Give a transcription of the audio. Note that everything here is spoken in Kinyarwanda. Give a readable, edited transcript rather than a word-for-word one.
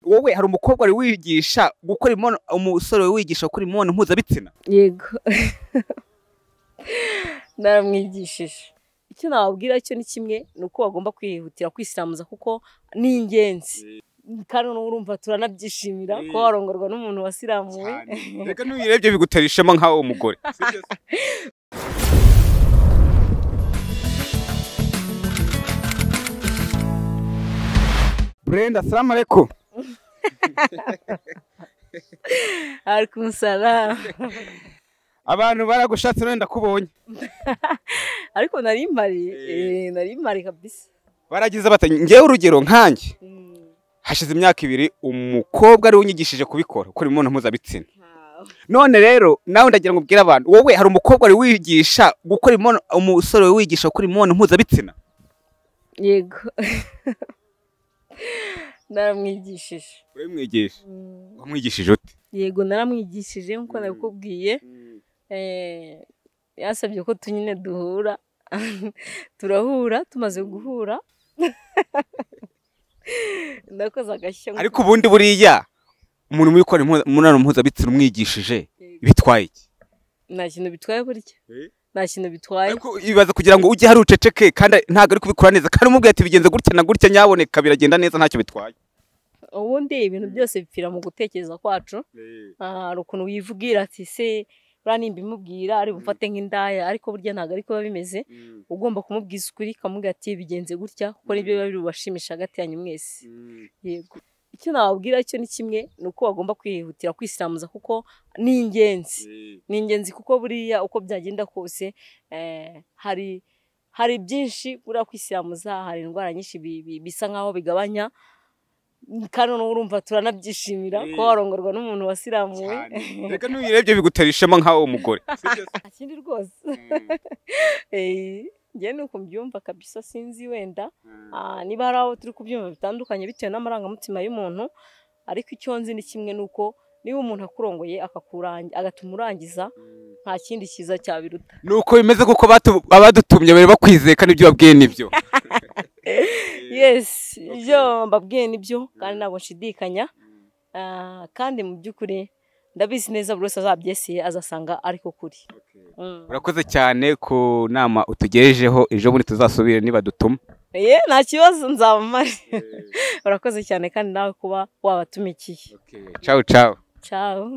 Wowe hari umukobwa wari wigisha gukora imibonano, umusore wigisha gukora imibonano mpuzabitsina? Yego, naramwigishije. Icyo nababwira cyo ni kimwe, ni uko bagomba kwihutira kwisiramuza kuko ni ingenzi, kandi urumva turanabyishimira ko warongorwa n'umuntu wasiramuwe. Reka n'uyirebye bigutera ishema nkawe umugore. Brenda, assalamu alaikum. Alaikum salam. Abantu baragushatse none ndakubonye. Ariko nari mpari, nari mpari kabisa. Baragize bati ngewe urugero nkanjye. Hashize imyaka 2 umukobwa ari unyigishije kubikora, gukora imibonano mpuzabitsina. None rero nawe ndagira ngo ubwire abantu, wowe hari umukobwa ari wigisha gukora imibonano, umusore wigisha gukora imibonano mpuzabitsina? Yego. Naramwigishije. Uramwigisha? Wamwigishije ute? Yego, naramwigishije nkuko nabikubwiye. Yasabye ko tunyine duhura. Turahura, tumaze guhura. Ndakoze agashya. Ariko ubundi buriya umuntu muri gukora imibonano mpuzabitsina umwigishije bitwaye iki? Nta kintu bitwaye burya. Nta kintu bitwaye. Ariko ibaza kugira ngo ujye hari uceceke kandi ntago ari kubikora neza, kandi umubwiye ati bigenze gutya na gutya nyaboneka biragenda neza, ntacyo bitwaye. Ubundi ibintu byose bipfira mu gutekereza kwacu. Hari ukuntu wivugira ati se buriya nimba imubwira ari bufate nk'indaya, ariko burya ntago ariko biba bimeze. Ugomba kumubwiza ukuri ukamubwira ati bigenze gutya, kuko nibyo biba biri bubashimisha hagati yanyu mwese. Yego. Icyo nababwira cyo ni kimwe, ni uko bagomba kwihutira kwisiramuza kuko ni ingenzi. Ni ingenzi kuko buriya uko byagenda kose hari byinshi buriya kwisiramuza, hari indwara nyinshi bisa nkaho bigabanya, kandi urumva turanabyishimira ko warongorwa n'umuntu wasiramuwe. Reka n'uyirebye bigutera ishema nkawe umugore. Nta kindi rwose. Njye nuko mbyumva kabisa, sinzi wenda niba hari aho turi kubyumva bitandukanye bitewe n'amarangamutima y'umuntu, ariko icyo nzi ni kimwe, nuko niba umuntu akurongoye agatuma urangiza, nta kindi cyiza cyabiruta. Nuko bimeze kuko abadutumye bari bakwizeye kandi ibyo babwiye nibyo. Yes, ibyo mbabwiye nibyo kandi ntabwo nshidikanya, kandi mu by'ukuri ndabizi neza buri wese azabyesiye azasanga ariko kuri. Urakoze cyane ku nama utugejejeho, ejo bundi tuzasubire niba dutuma. Nta kibazo nzaba mpari. Urakoze cyane kandi nawe kuba wabatumikiye. Ciao ciao. Ciao.